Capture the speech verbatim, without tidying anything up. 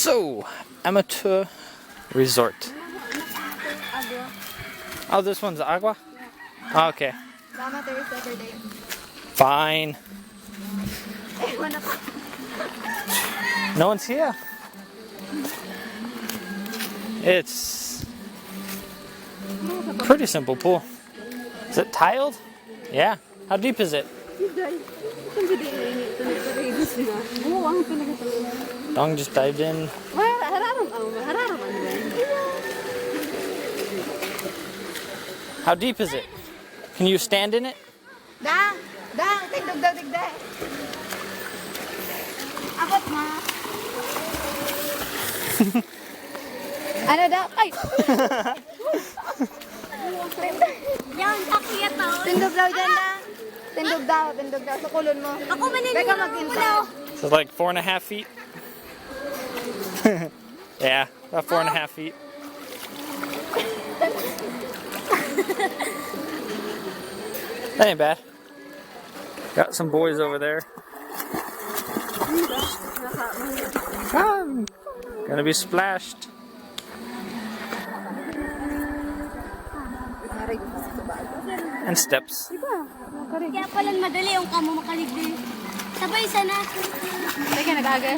So, Amateur Resort. Oh, this one's agua? Oh, okay. Mama, there is every day. Fine. Eh, wala pa. No one's here. It's pretty simple pool. Is it tiled? Yeah. How deep is it? Siday. Ang ganda yung init. Ito nagpapagos na. Buwang talaga ito. Dong just dived in. Wala, hararam. Oh, hararam ang ganda. How deep is it? Can you stand in it? Dang! Dang! Tindog daw digda. Abot ma. Ano daw? Ay! Yan, pakyat ako. Tindog daw dyan na. Tindog daw, tindog daw. Sukulon mo. Ako maninigaw. Teka, mag-inside. So it's like four and a half feet. Yeah, about four and a half feet. That ain't bad. Got some boys over there. I'm gonna be splashed. And steps. Kaya pala madali yung kamo makaligdi. Sabay sana. Teka, nag-aga.